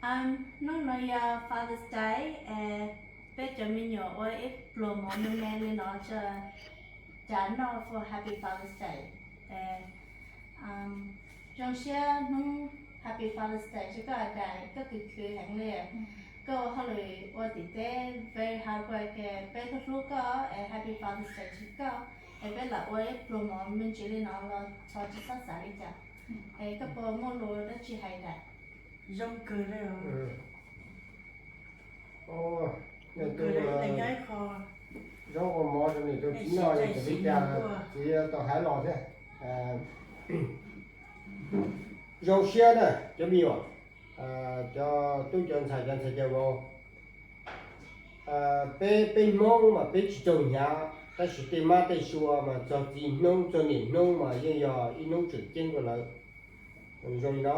Hnub no yog Father's Day, peb cov me nyuam ua ib pluag mov me me li no tso, cas noj for Happy Father's Day. Zoo siab hnub Happy Father's Day rau koj, Dad, koj khwv khwv heev li. Koj ua hauj lwm ua tim teb very hard work, peb hlub hlub koj es Happy Father's Day rau koj, es peb lam ua ib pluag mov me ntsis li no los txhob tsis txhob xav li cas. Es koj puas muaj lus dab tsi hais, Dad? Zoo kawg li. Zoo ua mov rau niam rau txiv noj, txiv tau hais los thiab. Zoo siab na cov me nyuam, cov tub cov ntxhais, cov ntxhais cov vauv. Peb, peb Hmoob mas peb tsis raug hnyav, tab sis tej mab tej sua mas txog txiv hnub txog niam hnub mas yeej yog ib hnub tseem ceeb rau lawv. Zoo li no,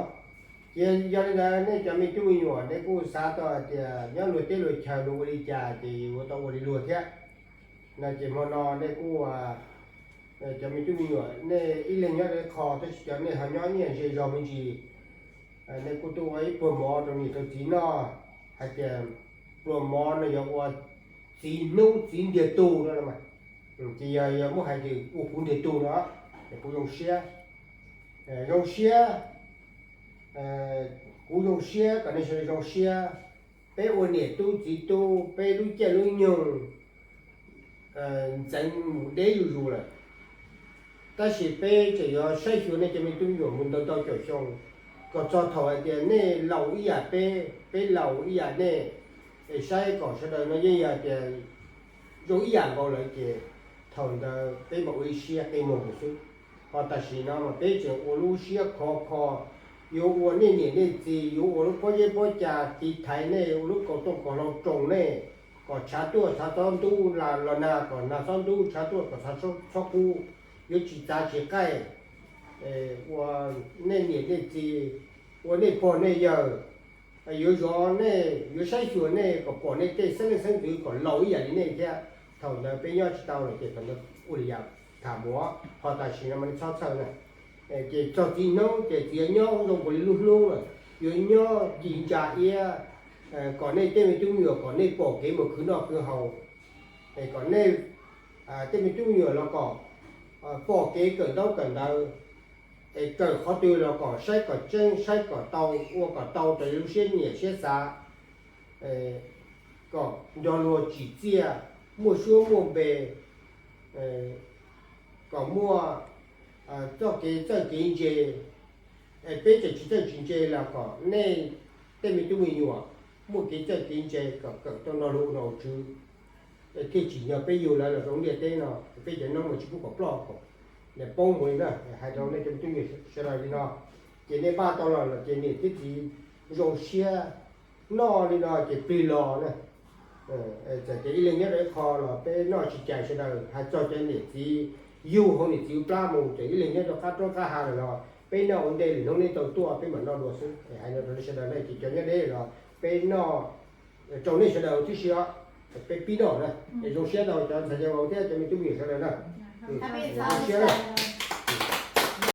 ces yog li ntawd nej cov me tub me nyuam nej kuj xav tau hais tias nyob luag teb luag chaw luag ua li cas ces yuav tau ua li luag thiab. No ces hmo no nej kuj, cov me tub me nyuam nej ib leeg nyob rau ib qho, tab sis cov nej ho nyob ib yam ze zog me ntsis, nej kuj tuaj ua ib pluag mov rau niam rau txiv noj, hais tias pluag mov no yog ua txiv hnub txiv ntiag tug no. Ces yog, yog muab hais tias ua kuv ntiag tug no, ces kuv zoo siab. Zoo siab, kuv zoo siab kom nej sawv daws zoo siab. Peb ua niam tub txiv tub, peb lub caij lub nyoog ntxeev mus deb zuj zus lawm, tab sis peb tseem yuav saib xyuas nej cov me tub me nyuam mus ntau ntau caum xyoo, kom txog thaum hais tias nej laus ib yam peb, peb laus ib yam nej, es saib kom sawv daws no yeej yog tias zoo ib yam nkaus lawm ces thaum ntawd peb mam ua ib siab qi muag mus xwb. Ho tam sim no mas peb tseem ua lub siab khov kho, yuav ua nej niam nej txiv, yuav ua lub pob zeb pob ca tiv thaiv nej, ua lub kaus tooj kaus hlau roos nej, kom tshav tuaj tshav txhob ntub, los nag kom nag txhob ntub, tshav tuaj kom tshav txhob kub, yuav tsis txav tsis qaij, ua nej niam nej txiv, ua nej pog nej yawg, yuav zov nej, yuav saib xyuas nej kom pom nej tej xeeb leej xeeb ntxwv kom laus ib yam li nej thiab. Thaum ntawd peb nyob tsis tau lawm ces thaum ntawd ua li yam tham mus, ho tam sim no mas nej txhob txhawj na. Ces txog txiv hnub ces txiv yuav nyob zoo nkaus li lub hnub lawm, yuav nyob ci ntsa iab, kom nej tej me tub me nyuam kom nej pom kev mus khwv noj khwv haus, es kom nej tej me tub me nyuam los kom pom kev kawm ntaub kawm ntawv, es kawm qhov twg los kom saib kom tseeb saib kom tau, ua kom tau raws li lub siab nyiam siab xav, kom nrog luag tsim txiaj, muaj suab muaj npe, kom muaj txoj kev txawj kev ntse. Es peb tseem tsis txawj tsis ntse los kom nej tej me tub me nyuam muaj kev txawj kev ntse kom kawm tau nrog luag ua nom ua tswv, thiaj tsim nyog peb yug lawv los rau ntiaj teb no, peb cov noob mas tsis pub kom ploj kom poob mus li na. Hais rau nej cov me tub me nyuam sawv daws li no, ces nej npaj tau los los ces niam thiab txiv zoo siab noj li no ces plig los na. Txawm tias ib leeg nyob rau ib qho los peb noj tsis cais sawv daws, hais txog cov niam txiv yug hauv niam txiv plab mus, txawm ib leeg nyob rau qab roob qab hav lawm los peb noj ua ntej lwm hnub nej tau tuaj peb mam noj dua xwb. Hais no rau nej sawv daws na, ces cov nyob deb los peb noj rau nej sawv daws tib si os, peb pib noj na. Es zoo siab rau cov ntxhais cov vauv thiab cov me tub me nyuam sawv daws na. Zoo siab na.